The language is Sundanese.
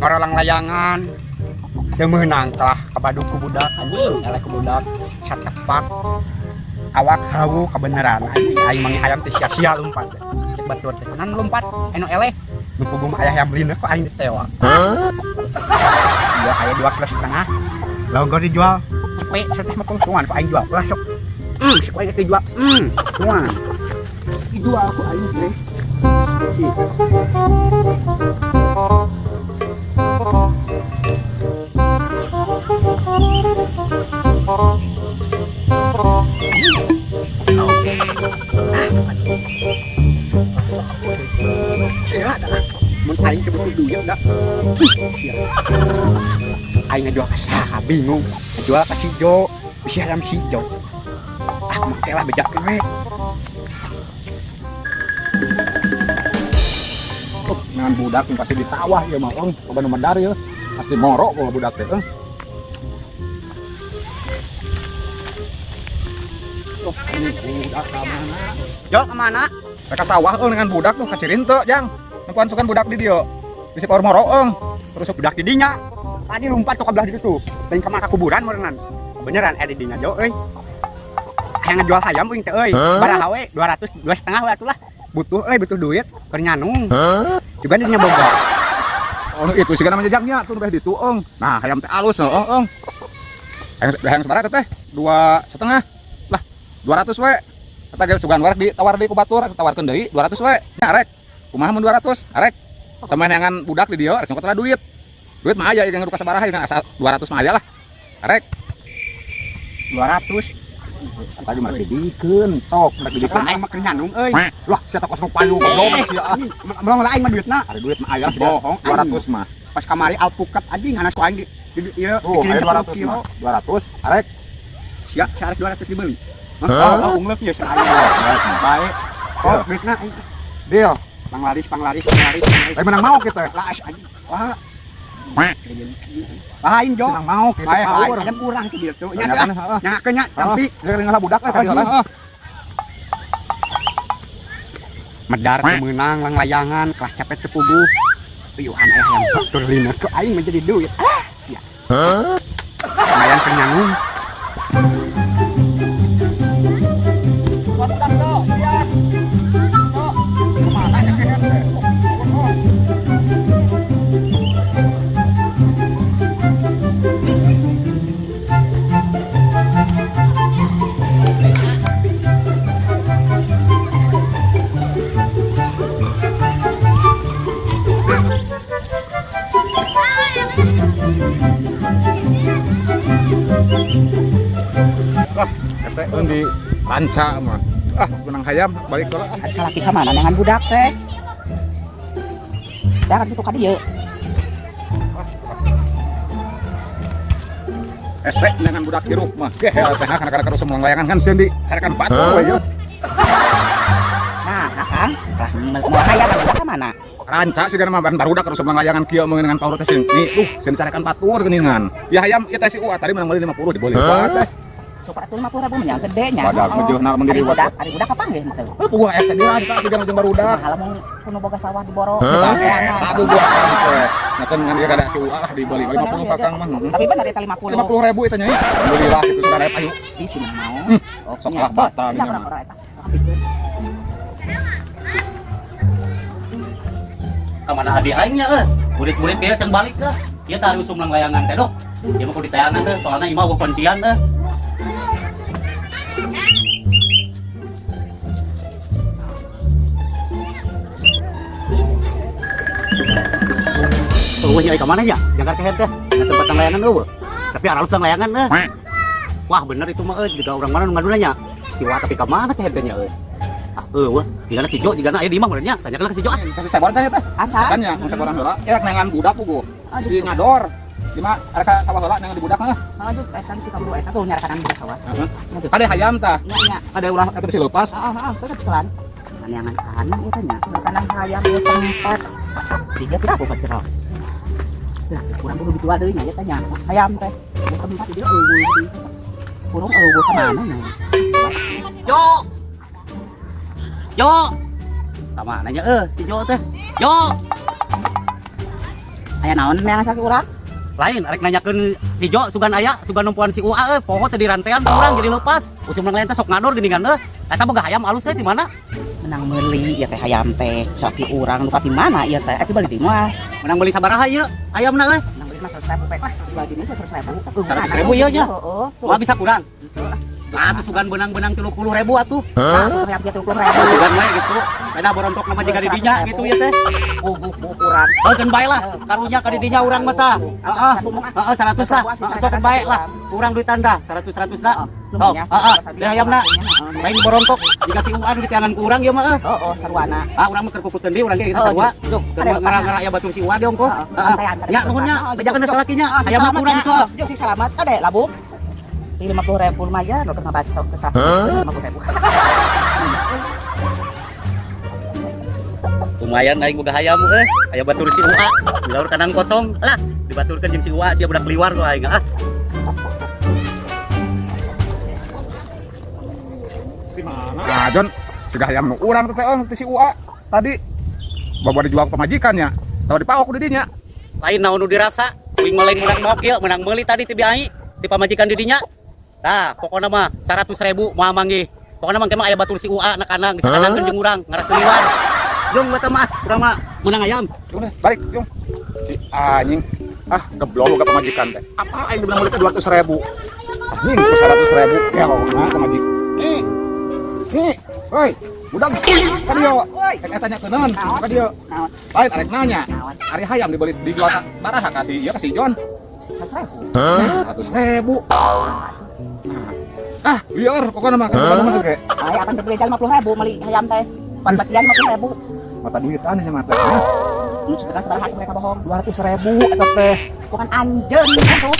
Ngorolang layangan. Teu meunang tah kabadug ku budak anjing, eleh ku budak satepak. Awak hawu kebenaran anjing, aing mangi hayam teh sia-sia lumpat. Cek batur teh kanan lumpat anu eleh. Nu puguh mah aya hayam lineuh kok aing ditewak. Iya aya 2,5 kilo. Logor dijual cepet 150 tuan kok aing jual. Lah sok. Sok aing dijual. Tuan. Dijual ku aing teh. Si. Oke. Sia dah. Mun aing teh butuh duit dah. Sia. Aing ngajual ka saha bingung. Ngajual ka si Jo, bisi hayam si Jo. Ah, make lah bejakeun we. Oh, dengan budak yang pasti di sawah ya mah, ong. Coba nu medar ya. Pasti morok kalau budak teh. Oh, ini budak ka mana? Jo kemana? Mereka sawah ong dengan budak tuh kacirin teu, Jang. Nempuan sukan budak di dieu. Bisi power morok ong. Terus budak di dinya. Tadi lompat tuh ke belah ditu tuh. Lain ka mana kuburan meureunan. Beneran di dinya Jo euy. Hayang ngajual hayam euy teh euy. Baraha we 200 2,5 we atuh lah. Butuh euy, butuh duit keur nyanung. Juga dinya boga. Oh, itu sih namanya jangnya tuh beh ditu ong. Nah, hayam teh alus oh, ong. Hayam hayam sabaraha teh? 2,5. Lah, 200 we. Kata ge sugan warek ditawar deui ku batur, tawarkeun deui 200 we. Nya arek. Kumaha mun 200? Arek. Sama neangan budak di dieu, arek nyokot lah duit. Duit mah aya ieu duka sabaraha ieu asal 200 mah aya lah. Arek. 200. Tadi mah dibikeun, sok rek dibikeun. Aing mah keur nyanung euy. Lah, sia teh kos nu payu goblok sia. Anjing, melong lah aing mah duitna. Ari duit mah aya sih. Bohong, 200 mah. Pas kamari alpukat anjing anak ku aing di ieu Tuh, dikirim aya 10 200 kilo. mah. 200, arek. Sia, sarek 200 dibeli. Hah? Oh, ungleuk ya cenah aing. Baik. Oh, duitna aing. Deal. Panglaris, panglaris, panglaris, panglaris. Lain menang mau kita. Lah, anjing. Wah. Lain Jo. Menang mau kita. Bae, Power. ayam urang tuh dieu tuh. Nya Ternyata, heeh. Nyakeun nya, tapi Heeh, ngalah budak eh kali heeh. Medar teu meunang lang layangan, kelas capek teu puguh. Uyuhan aya hayam batur lineuh ku aing menjadi duit. Ah, sia. Lumayan keur nyangung. Budak tuh, iya. Tuh, kemana ya kehet teh? Oh, oh, oh. Lah, ese eun di ranca mah. Ah, menang hayam balik heula ah. Ada salaki ka mana dengan budak teh? Jangan gitu ka dieu. Ese dengan budak hirup mah. Geh teh kana kana terus layangan kan sieun di carekan batu we yeuh. Nah, Akang, lah mau hayam budak ka mana? Ranca sih mah ban barudak terus layangan kieu mah dengan power teh sieun. Nih, duh, sieun carekan batur geuningan. Ya hayam ieu teh si Ua tadi menang meuli 50 dibeli teh. Super atuh 50 ribu mah gede nya. Badak mah jeuhna mun Ari diriwat. budak, ari budak kapanggih teu. Eh, puguh ese di ranca sih jeung barudak. Kumaha lamun kuno boga sawah diboro. Eta eta puguh teh. Nyakeun ngan ieu kada si Ua lah dibeli 50 kakang mah. Tapi bener eta 50. 50 ribu itu nya. Alhamdulillah itu sudah ayo. Ih, si mau. Oh, Sok lah bata nya. nya mah. Kamana adi aing nya euy. Murid-murid dia can balik lah. Ieu teh usum layangan teh doh. Ieu mah kudu ditayangan teh, soalna ieu mah eueuh kuncian teh. Eueuh nya ka mana nya? Jangkar kehed teh. Nya tempat layangan eueuh. Tapi aralus layangan teh. Wah, bener itu mah euy, jiga urang mana nu ngaduna nya. Si Wa tapi ka mana kehed teh nya euy? Ah, eueuh, jigana si Jo, jigana aya di imah meureun nya. Tanyakeun ka si Jo ah. Cari saboran teh teh. Acan. Kan ya, mun saboran heula. Ya nengan budak puguh. Si ngador. Di mah arek ka sawah heula nengan di budak mah. Lanjut eta si kaburu eta tuh nyarakanan budak sawah. Heeh. Lanjut. Kade hayam tah. Nya nya. Ada ulah eta bisi leupas. Heeh, heeh, teu kecelan. Neangan kana ieu teh nya. Kanan hayam ieu tempat. Tiga pira apa cerah. Lah, kurang kudu dijual deui nya ieu teh nya. Hayam teh. Ieu tempat di dieu eueuh deui. Kurung eueuh ka mana nya? Jo. Jo. Ka mana nya euy si Jo teh? Jo. Aya naon neangan salaki urang? Lain arek nanyakeun si Jo sugan aya, sugan nempoan si Ua euy, poho teh dirantean ku urang jadi lepas. Usum lain teh sok ngador geuningan euy. Eta boga hayam alus teh di mana? Menang meuli ieu teh hayam teh. Salaki urang nu di mana ieu teh? Bali di mah. Menang beli sabaraha ieu ayamna euy? Menang beli mah 100.000 pe. Wah, bali di 100.000. 100.000 ieu nya. Heeh. Moal bisa kurang. Ah, tuh sugan benang-benang 30.000 atuh. Nah, hayam dia 30.000. Sugan we gitu. Beda borontok nama jiga di dinya gitu ya teh. Gugup urang. Oh, keun bae lah. Karunya ka di dinya urang mah tah. Heeh. Heeh, 100 lah. Heeh, sok keun bae lah. Urang duitan dah, 100 100 lah. Oh, heeh, deh hayamna. Lain borontok jiga si Uan di tiangan ku urang ieu mah euy. Heeh, sarwana. Ah, urang mah keur kukuteun deui urang ge kita sarua. Keur ngara-ngara aya batur si Uan deui ongkoh. Heeh. Ya nuhun nya, bejakeun salakinya. Hayamna kurang itu. Jok sing salamat ade labuk. 50.000 lumayan, lo kena bakso ke 50.000. Lumayan aing boga hayam euy. Aya batur si Ua. Bilaur kandang kosong. Lah, dibaturkeun jeung si Ua sia budak liwar ku aing ah. Nah, Jon, siga hayam nu urang teh ong teh si Ua tadi. Bawa dijual ke pamajikannya. Tahu dipaok di dinya. Lain naon nu dirasa, uing mah lain menang maok ieu, menang meuli tadi ti biai, ti pamajikan di dinya. Tah, pokona mah 100.000 moal manggih. Pokona mah mah aya batur si Ua na kandang, disakandangkeun jeung urang, ngarak liwar. Jong mata mah, urang mah menang ayam. Jung deh, balik, Jung. Si anjing. Ah, geblok boga pamajikan teh. Apa aing dibilang meuli teh 200.000. Anjing ku 100.000 gelo nah pamajikan. Nih. Nih, woi, budak ka dieu. Rek eta nya keuneun, ka dieu. Naon? Lain arek nanya. Naon? Ari hayam dibeli dijual baraha ka si ieu ka si Jon. 100.000. 100.000. Ah, liar pokoknya mah kan mah ge. Aya akan dibeli 50.000 meuli hayam teh. Pan bagian 50.000. Mata duitan nya mata. Nu sebenarnya sabaraha mereka bohong. 200.000 eta teh. Bukan anjeun atuh.